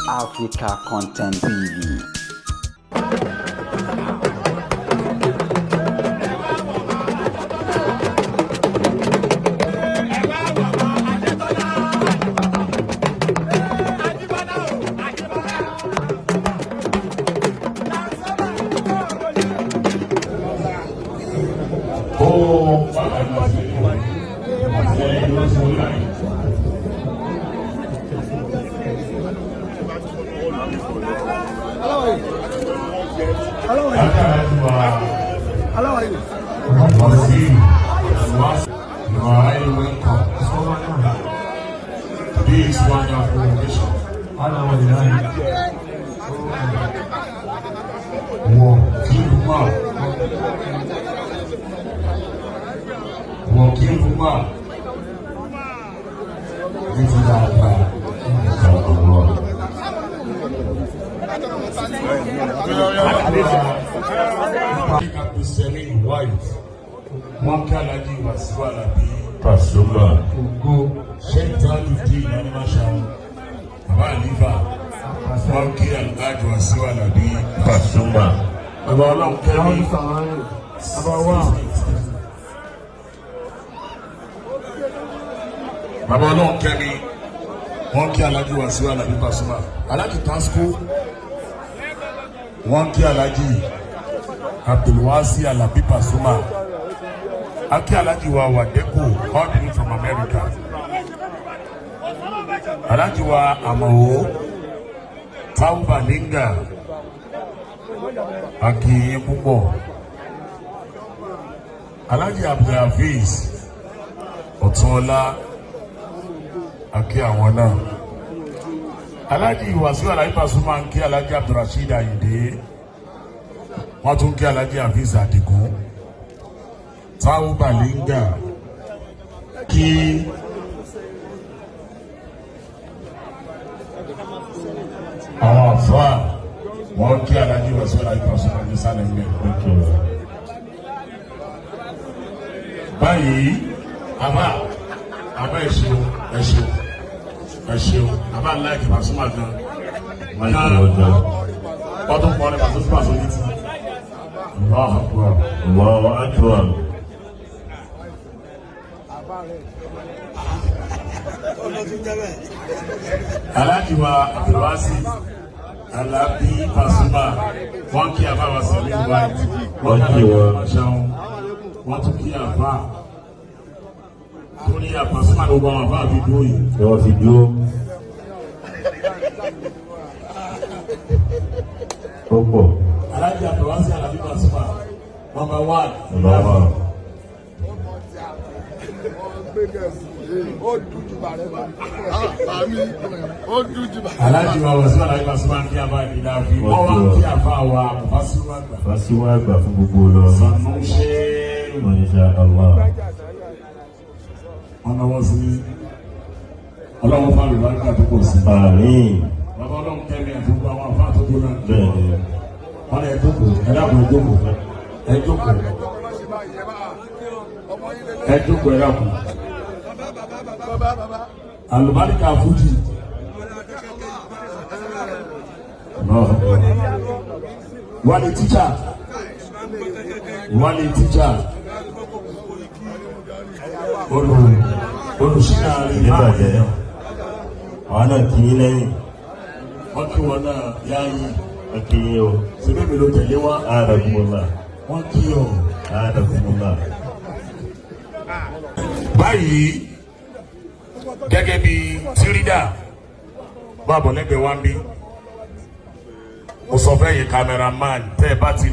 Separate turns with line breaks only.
Africa Content TV.
You are highly welcome. This wonderful occasion. Wọ̀kìlúmà. Wọ̀kìlúmà. Ní ti dáadáa. Abdulsalim White. Wọ́n kí Alhaji Wasiu Alabi
Pasuma.
Ògo Sheikh Tajudeen Animashaun. Bàbá Àlífà. Wọ́n kí Alhaji Wasiu Alabi
Pasuma.
Bàbá Ọlọ́run kẹ́mi. Bàbá Ọlọ́run kẹ́mi. Wọ́n kí Alhaji Wasiu Alabi Pasuma. Alhaji Tasco. Wọ́n kí Alhaji Abdulwasi Alabi Pasuma. Akí Alhaji wa Wadeko all the way from America. Alhaji wa Amao Tauba Linga. Akí yín púpọ̀. Alhaji Abdulhafiz Ọ̀túnọlá, akí àwọn náà. Alhaji Wasiu Alabi Pasuma ń kí Alhaji Abdulrasheed Ayinde. Wọ́n tún kí Alhaji Hafiz Adigun. Tauba Linga kí àwọn àfáà, wọ́n kí Alhaji Wasiu Alabi Pasuma ní sálẹ̀ ilẹ̀. Báyìí, àbá àbá, ẹ ṣeun, ẹ ṣeun, ẹ ṣeun. Àbá like Pasuma gan.
Michael Ọjà.
Wọ́n tún kọ́ ní Pasuma Pasuma létí. Allahu Akbar.
Allahu Akbar.
Alhaji wa Abdulwasi Alabi Pasuma, wọ́n kí àbá wa sẹ́lẹ̀ white.
Wọ́n kí wọn.
Wọ́n tún kí àbá torí Pasuma gbogbo àwọn àbá fi dúró yìí.
Ni wọ́n fi dúró. Ó pọ̀.
Alhaji Abdulwasi Alabi Pasuma, number one.
Number one.
Ó dùn jù bàrẹ̀ bá àmì, ó dùn jù bàrẹ̀.
Alhaji wa Wasiu Alabi Pasuma ń kí àbá ìdílé àfi wọ́n wá ń kí àbá wa Mufasiru àgbà.
Fásiwá àgbà fún gbogbo lọ.
Sanu ṣe.
Masha Allah.
Wọn náwó sí ọlọ́wọ́ fún àlùbáríkà tó pọ̀ sí.
Àmín.
Bàbá Ọlọ́run kẹ́mi àti gbogbo àwọn àfáà tó gbóná.
Bẹ́ẹ̀ni.
Wọn lè jókòó, ẹ dákun, ẹ jókòó, ẹ jókòó, ẹ jókòó, ẹ dákun. Àlùbáríkà fújì. Wálé tíjà, wálé tíjà, olùsínà rẹ̀.
Níbàjẹ́. Àwọn náà kì í lẹ́yìn.
Wọ́n kí wọn náà yáyí.
Wọ́n kí yín o.
Síbí mi ló tẹ̀lé wá.
Adakumullah.
Wọ́n kí ọ.
Adakumullah.
Báyìí, gẹ́gẹ́ bí tírídà báàbọ̀ lẹ́gbẹ̀ẹ́ wá ń bí, mo sọ fẹ́ yìí, cameraman, tẹ́ ẹ bá ti